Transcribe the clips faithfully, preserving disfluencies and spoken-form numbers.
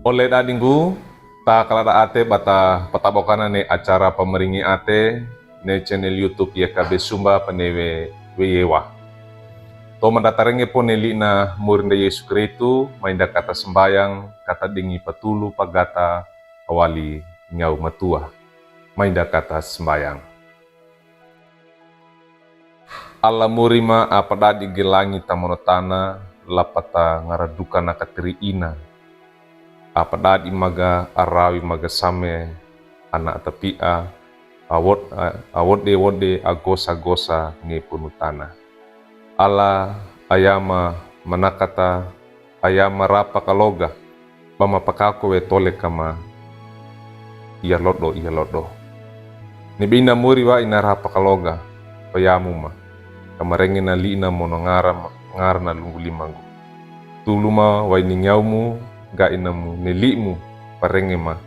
Ole dadinggu, ta kaladak ate ba ta patabokan ne acara pamaringi ate ne channel YouTube Y K B Sumba Panewe Weyewa. To manda tarenge po ne li'na Morinda Yesu Keristu, mainda kata sembayang, kata dingi patulu pagata, awali nyau matua. Mainda kata sembayang. Alla Mori ma, a padadi ge langi tamono tana, lapa ta ngaradukana katiri ina. A padadi maga, a rawi maga same, ana tapia, a wod-, a wode-wode, a gosa-gosa nge punu tana. Alla, a yama manakata, a yama rapa kaloga, ba mapakako we tole kama, iya lodo, iya lodo. Ni bina Mori wa ina rapa kaloga, payamu ma. Kamarenge na li'na mono ngara, ngara na lunggu limanggu. Tulu ma wa ini nyaumu, ga inamu, ne li'mu, parenge ma.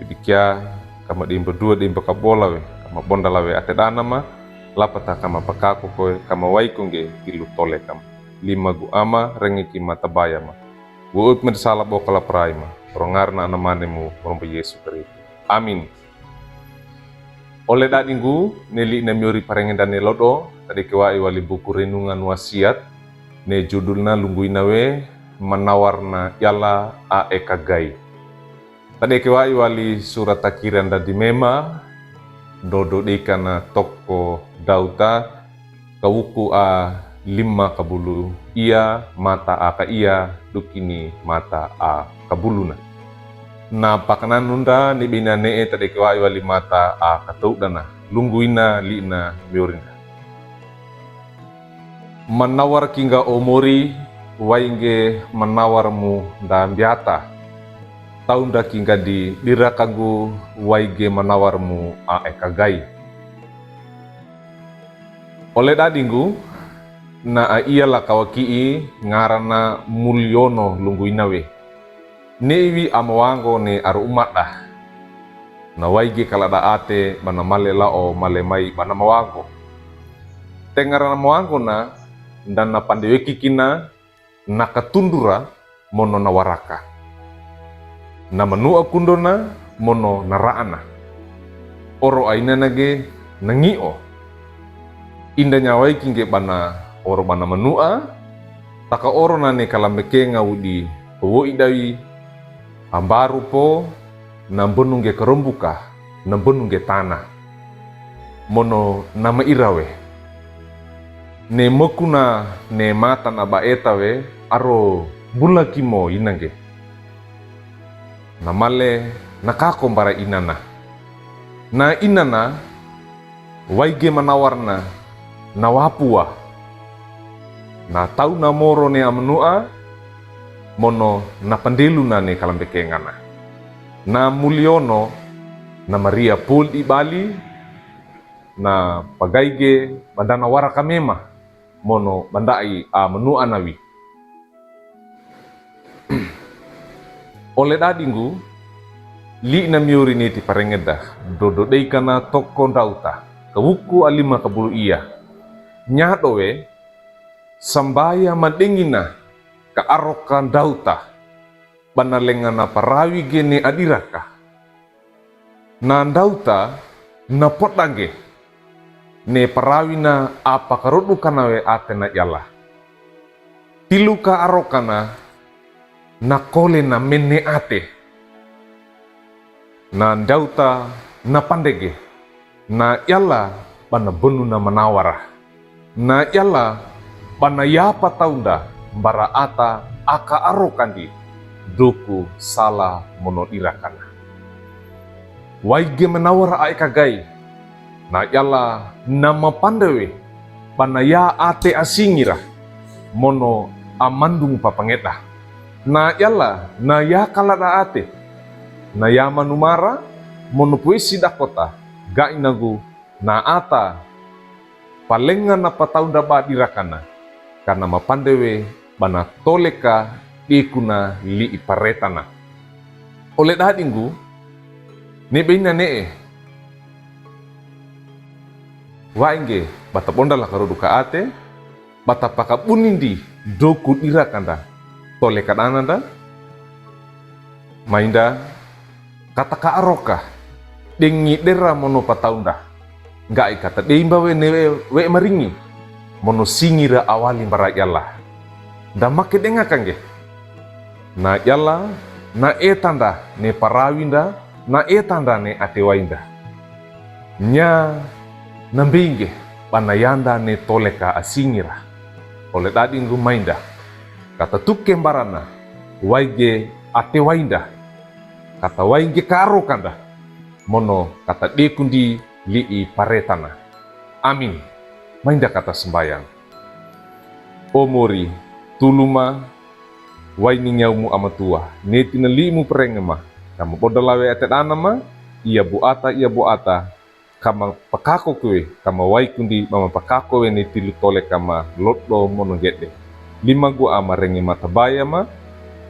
Didikia, kama dimba dua dimba kabola we, kama bonda lawe ate dana ma, lapa ta kama pakako koe, kama wai ko nge, tilu tole kama. Lima gu ama, renge ki ma tabaya ma. Gu ut me desala boka la prai ma. Rongar na ana mane mu, romba Yesu Keristu. Amin. Ole dadinggu, ne li'na Miori parenge dane lodo, tadeke wai wali buku renungan wasiat, ne judulna lunggu ina we, Manawar na Yala a Ekagai. Tadeke wai wali surat takira nda dimema, dodo deka na toko Dauta, kawuku a lima kabulu ia, mata a kaia, dukini mata a kabuluna. Na pakananu nda ni bina ne'e tadeke wai wali mata a katoudana, lunggu ina li'na Miori nda. Manawar ki nga o Mori, wai nge manawar mu nda mbiata. Tau nda ki nga di dirakagu, wai nge manawar mu a ekagai. Ole dadinggu, na a ia la kawaki'i ngarana Muliono lunggu ina we. Ne'i wi a mawango ne aro umada. Na wai nge kaladak ate ba na male lao male mai ba na mawango. Te ngarana mawango na, nda na pandeweki kina, na katundura, mono na waraka. Na manua kundona, mono na raana. Oro a inana nge, na ngi'o. Inda nyawai ki nge ba na oro ba na manua, taka oro na ne kalambekenga wudi, kowo idawi, ambaru po, na mbonu nge karombuka, na mbonu nge tana. Mono na maira we. Ne mokuna ne mata na ba eta we, aro bula ki mo ina nge. Na male na kako mbara inana. Na inana, wai nge manawar na, na wapua. Na tau na moro ne a manua, mono na pandelu na ne kalambekengana. Na Muliono, na Maria pul i bali, na pagai nge ba nda na waraka mema, mono ba ndai a manua na wi. Ole dadinggu, li'na Miori ne ti parengeda, dodo deka na toko Dauta, kawuku a lima kabulu ia. Nyado we, sambaya madengina, ka aroka Dauta, ba na lenga na parawi nge ne a diraka. Na Dauta, na poda nge, ne parawina a pakarodukana we ate na yala. Tilu ka arokana, na kole na mene ate. Na Dauta, na pande nge, na yala ba na bonu na manawara. Na yala ba na yapa tau nda mbara ata a ka arokandi, doku sala mono dirakana. Wai nge manawara a ekagai, na yala na mapande we, ba na ya ate a singira, mono a mandung papangeda. Na yala na ya kalada ate, na ya manumara, mono puesi dakota, ga inagu, na ata, palenga na patau nda ba dirakana, ka na mapande we ba na tole ka dekuna li'i paretana. Ole dadinggu, ne beina ne'e. Wai nge, ba ta bonda la karoduka ate, ba ta pakabunindi doku dirakanda, tole ka dana nda. Mainda, kata ka'aroka, dengi dera mono pataunda. Ngga'i kata deimba we ne we, we maringi. Mono singira awali mbara yala. Nda make denga kangge. Na yala, na etanda ne parawinda, na etanda ne atewainda. Nya, na mbeinge, bana yanda ne toleka asingira. Ole dadi nggu mainda. Kata tuke mbarana, waige atewainda. Kata waige ka'arokanda. Mono kata dekundi li'i paretana. Amin. Mainda kata sembayang. O mori, tulu ma, waini nyawmu amatua, neti na limu perenge ma, kama bodala we atedana ma, iya buata, iya buata, kama pakako kwe, kama waikundi, mama pakako we neti lutole kama loddo mono gede. Lima gua ama renge ma tabaya ma,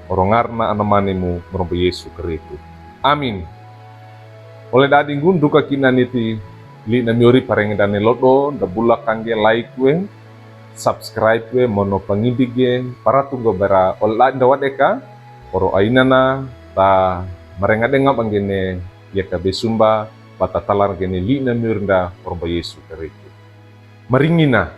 orongarna anamanemu morombo Yesu Keristu. Amin. Ole dadi nggu nduka kina neti li'i namiori parenge dane loddo, nda bula kangge like we, subscribe we, mono pangindigi, paratungga bara ole dadi nda wadeka, oro ainana, ta marenga denga banggene, yaka besumba, bata talar gene li'i namiori nda morombo Yesu Keristu. Maringina,